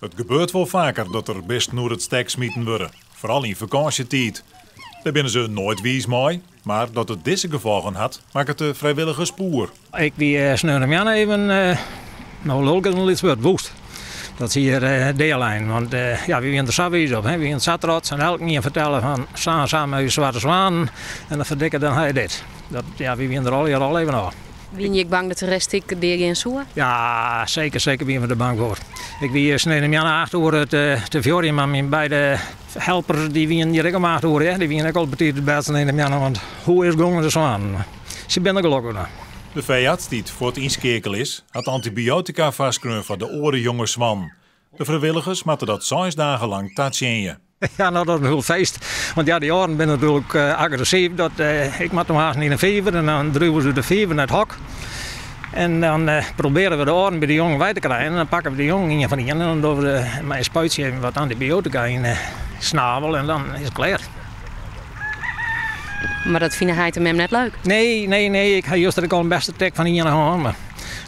It gebeurt wol faker dat der bisten oer it stek smiten wurde, foaral yn fakânsjetiid. Dêr binne se noait wiis mei, mar dat it dizze gefolgen hat, makket de frijwilligers poer. Ik wie sneontemoarn even, no lulk is in lyts wurd, woest. Dat se hjir dealeinen, want ja, wy wienen der sa wiis op. Hè? Wy wienen sa trots en elkenien fertelle fan sa en sa mei ús swarte swanen en dan ferdikke dan ha je dit. Dat, ja, wy wienen der allegear al even ôf. Wiene je ek bang dat de rest ek deagean soe? Ja, seker, seker wiene we der bang foar. Ik wie sneontemoarn acht oere te fuorjen, mar myn beide helpers dy wienen hjir ek om acht oere. Hè. Dy wienen ek al betiid út bêd sneontemoarn, want hoe is it gong mei de swanen? Se binne gelokkich noch. De feearts dy't fuort ynskeakele is, hat antibiotika foarskreaun foar de oare jonge swannen. De frijwilligers moatte dat seis dagen lang tatsjinje. Ja, no dat is in hiel feest. Want ja, dy âlden binne natuerlik agressyf. Dat, ik moat no haast yn de fiver en dan driuwe se de fiver nei it hok. En dan probearje we de âlden by de jongen wei te krijen. En dan pakke we de jongen ien foar ien en dan dogge we mei in spuitsje even wat antibiotika yn de snavel en dan is it klear. Mar dat fine heit en mem net leuk? Nee, nee, nee. Ik ha juster ek al in bêste tik fan ien hân. Mar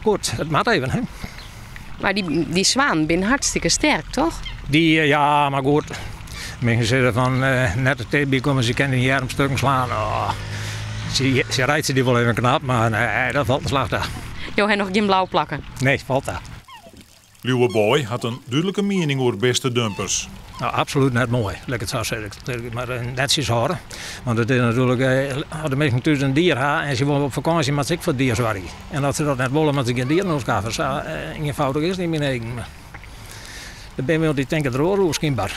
goed, it moat even. Hè. Mar dy, dy swanen binne hartstikke sterk, toch? Dy, ja, mar goed. Minsken sizze fan net te ticht by komme, se kinne dyn earm stukken slaan. Oh, se, se reitsje dy wol even knap, mar nee, dat falt in slach ta. Jo ha noch gjin blau plakken? Nee, falt ta. Liuwe Boy hat in dúdlike miening oer bistedumpers. No, absolút net moai, lit ik it sa sizze. Mar netsjes hâlde. Want it is natuerlik, as de minsken thús in dier ha en se wolle op fakânsje, moatte se ek foar it dier soargje. En as se dat net wolle, moatte se gjin dieren oanskaffe. Sa ienfâldich is it yn myn eagen. Der binne wol dy't tinke der oars oer, skynber.